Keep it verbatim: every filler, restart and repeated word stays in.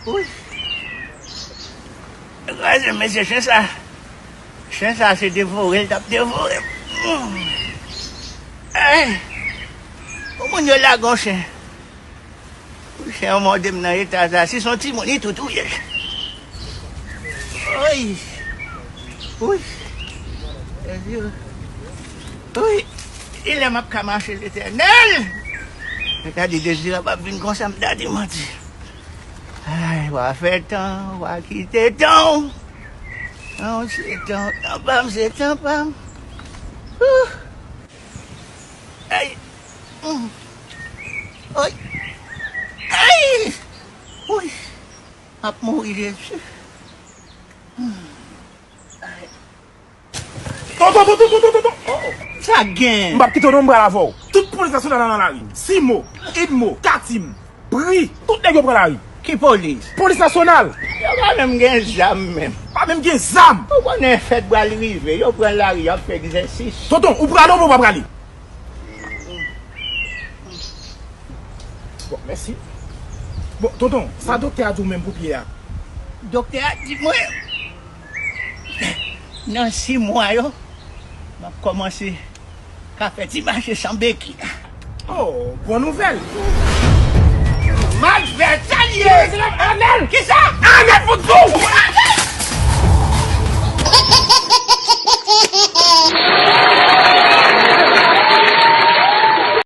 Wi. Kraze, mesye, chen sa. Chen sa se devore l t ap devore m. Ay. Pou moun yo lage yon chen. Chen an mòde m nan eta sa. Si se yon timoun, li tou touye l. Oy. Wi. Wi. Kilè m ap ka mache, Letènèl? Mwen ta di Dezirab ap vin konsa, m ta di manti. Ay, w a fè tan, w a kite tan w. Tan w se tan, tan pa m se tan pa m. Ouh. Ay. Mm. Ay. Ay. Wi. M ap mouri, Jezi. Mm. Ay. Tonton, tonton, tonton, tonton. Oh, oh. Sa gen? M p ap kite w non, m pral avè w. Tout polis nasyonal la nan lari. Simo, Edmo, Katim, Pri, tout nèg yo pran lari. Ki polis? Polis nasyonal. Yo pa menm gen zam menm. Pa menm gen zam. Ou konnen fèt pral rive, yo pran lari, y ap fè egzèsis. Tonton, ou prale oubyen ou pa prale? Bon, mèsi. Bon, tonton, sa doktè a di w menm pou pye a? Doktè a di mwen, nan sis mwa yo, m ap kòmanse ka fè ti mache san beki. Oh, bon nouvèl. Malfètè li ye. Anèl! Kisa? Anèl pou tou!